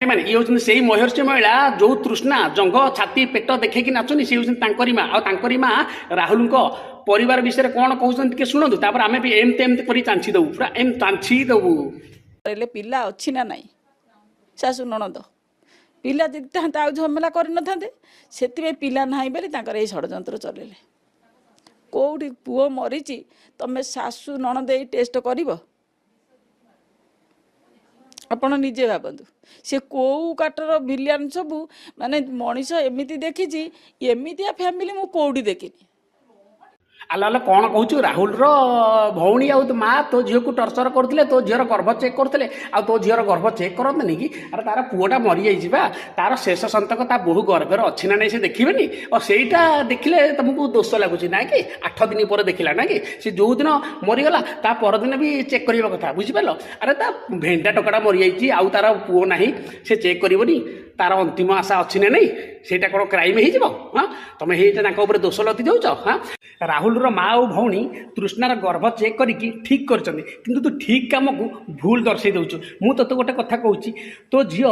ମାନେ ଇଏ ହେଉଛନ୍ତି ସେଇ ମହର୍ଷି ମହିଳା, ଯୋଉ ତୃଷ୍ଣା ଜଙ୍ଘ ଛାତି ପେଟ ଦେଖେଇକି ନାଚୁନି, ସେ ହେଉଛନ୍ତି ତାଙ୍କରି ମା। ଆଉ ତାଙ୍କରି ମା ରାହୁଲଙ୍କ ପରିବାର ବିଷୟରେ କ'ଣ କହୁଛନ୍ତି ଟିକେ ଶୁଣନ୍ତୁ। ତାପରେ ଆମେ ବି ଏମିତି ଏମିତି କରି ଚାଞ୍ଚି ଦବୁ, ପୁରା ଏମିତି ଚାଞ୍ଚି ଦବୁ। ହେଲେ ପିଲା ଅଛି ନା ନାହିଁ? ଶାଶୁ ନଣନ୍ଦ ପିଲା ଯଦି ଥାନ୍ତା, ଆଉ ଝମେଲା କରିନଥାନ୍ତେ। ସେଥିପାଇଁ ପିଲା ନାହିଁ ବୋଲି ତାଙ୍କର ଏଇ ଷଡ଼ଯନ୍ତ୍ର ଚଲେଇଲେ। କେଉଁଠି ପୁଅ ମରିଛି, ତମେ ଶାଶୁ ନଣନ୍ଦ ଏଇ ଟେଷ୍ଟ କରିବ? ଆପଣ ନିଜେ ଭାବନ୍ତୁ, ସେ କେଉଁ କାଟର ଭିଲିଆନ ସବୁ। ମାନେ ମଣିଷ ଏମିତି ଦେଖିଛି, ଏମିତିଆ ଫ୍ୟାମିଲି ମୁଁ କେଉଁଠି ଦେଖିନି। ଆଲୋ ଆଲୋ, କ'ଣ କହୁଛୁ? ରାହୁଲର ଭଉଣୀ ଆଉ ତୋ ମା ତୋ ଝିଅକୁ ଟର୍ଚର କରୁଥିଲେ, ତୋ ଝିଅର ଗର୍ଭ ଚେକ୍ କରୁଥିଲେ। ଆଉ ତୋ ଝିଅର ଗର୍ଭ ଚେକ୍ କରନ୍ତିନି କି? ଆରେ, ତାର ପୁଅଟା ମରିଯାଇଛି ବା, ତାର ଶେଷ ସନ୍ତକ ତା ବୋହୂ ଗର୍ଭରେ ଅଛି ନା ନାହିଁ ସେ ଦେଖିବେନି? ଆଉ ସେଇଟା ଦେଖିଲେ ତମକୁ ଦୋଷ ଲାଗୁଛି ନା କି? 8 ଦିନ ପରେ ଦେଖିଲା ନା କି? ସେ ଯୋଉଦିନ ମରିଗଲା ତା ପରଦିନ ବି ଚେକ୍ କରିବା କଥା, ବୁଝିପାରିଲ? ଆରେ, ତା ଭେଣ୍ଡା ଟୋକାଟା ମରିଯାଇଛି ଆଉ ତାର ପୁଅ ନାହିଁ, ସେ ଚେକ୍ କରିବନି ତାର ଅନ୍ତିମ ଆଶା ଅଛି ନା ନାହିଁ? ସେଇଟା କ'ଣ କ୍ରାଇମ୍ ହେଇଯିବ? ହଁ, ତମେ ହେଇଟା ତାଙ୍କ ଉପରେ ଦୋଷ ଲଦି ଦେଉଛ। ହଁ, ରାହୁଲର ମା ଆଉ ଭଉଣୀ ତୃଷ୍ଣାର ଗର୍ଭ ଚେକ୍ କରିକି ଠିକ୍ କରିଛନ୍ତି, କିନ୍ତୁ ତୁ ଠିକ୍ କାମକୁ ଭୁଲ ଦର୍ଶାଇ ଦେଉଛୁ। ମୁଁ ତୋତେ ଗୋଟେ କଥା କହୁଛି, ତୋ ଝିଅ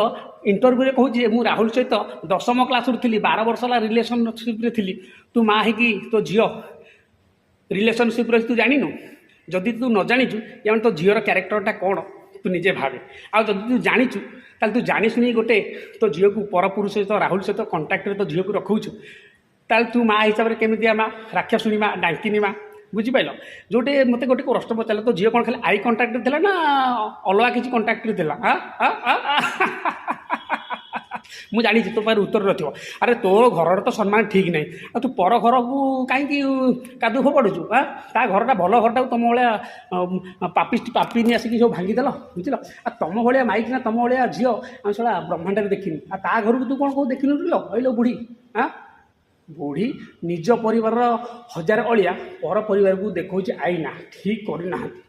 ଇଣ୍ଟରଭ୍ୟୁରେ କହୁଛି ଯେ ମୁଁ ରାହୁଲ ସହିତ 10ମ କ୍ଲାସରୁ ଥିଲି, 12 ବର୍ଷ ହେଲା ରିଲେସନସିପ୍ରେ ଥିଲି। ତୁ ମା ହେଇକି ତୋ ଝିଅ ରିଲେସନସିପ୍ରେ ତୁ ଜାଣିନୁ? ଯଦି ତୁ ନ ଜାଣିଛୁ, ଏମାନେ ତୋ ଝିଅର କ୍ୟାରେକ୍ଟରଟା କ'ଣ ତୁ ନିଜେ ଭାବେ। ଆଉ ଯଦି ତୁ ଜାଣିଛୁ, ତାହେଲେ ତୁ ଜାଣି ଶୁଣି ଗୋଟେ ତୋ ଝିଅକୁ ପରପୁରୁଷ ସହିତ, ରାହୁଲ ସହିତ କଣ୍ଟାକ୍ଟରେ ତୋ ଝିଅକୁ ରଖଉଛୁ। ତାହେଲେ ତୁ ମା ହିସାବରେ କେମିତିଆ ମା? ରାକ୍ଷସୁଣୀ ମା, ଡାଙ୍କିନି ମା, ବୁଝିପାରିଲ? ଯୋଉଟେ ମୋତେ ଗୋଟେ ପ୍ରଶ୍ନ ପଚାରିଲେ, ତୋ ଝିଅ କ'ଣ ଖାଲି I କଣ୍ଟାକ୍ଟରେ ଥିଲା ନା ଅଲଗା କିଛି କଣ୍ଟାକ୍ଟରେ ଥିଲା? ଆ ଆ ଆ, ମୁଁ ଜାଣିଛି ତୋ ପାଖରେ ଉତ୍ତର ନଥିବ। ଆରେ, ତୋ ଘରର ତ ସମ୍ମାନ ଠିକ୍ ନାହିଁ, ଆଉ ତୁ ପର ଘରକୁ କାହିଁକି କାଦୁଅ ଫୋପାଡ଼ୁଛୁ? ଆଁ, ତା ଘରଟା ଭଲ ଘରଟାକୁ ତମ ଭଳିଆ ପାପିଷ୍ଟି ପାପିନି ଆସିକି ସବୁ ଭାଙ୍ଗିଦେଲ, ବୁଝିଲ? ଆଉ ତମ ଭଳିଆ ମାଇକିନା, ତମ ଭଳିଆ ଝିଅ ଆମେ ଶଳା ବ୍ରହ୍ମାଣ୍ଡରେ ଦେଖିନି। ଆଉ ତା ଘରକୁ ତୁ କ'ଣ କହୁ ଦେଖିନୁ କିଲୋ? କହିଲ ବୁଢ଼ୀ, ଆଁ ବୁଢ଼ୀ, ନିଜ ପରିବାରର ହଜାର ଅଳିଆ, ପର ପରିବାରକୁ ଦେଖାଉଛି ଆଇନା। ଠିକ୍ କରିନାହାନ୍ତି।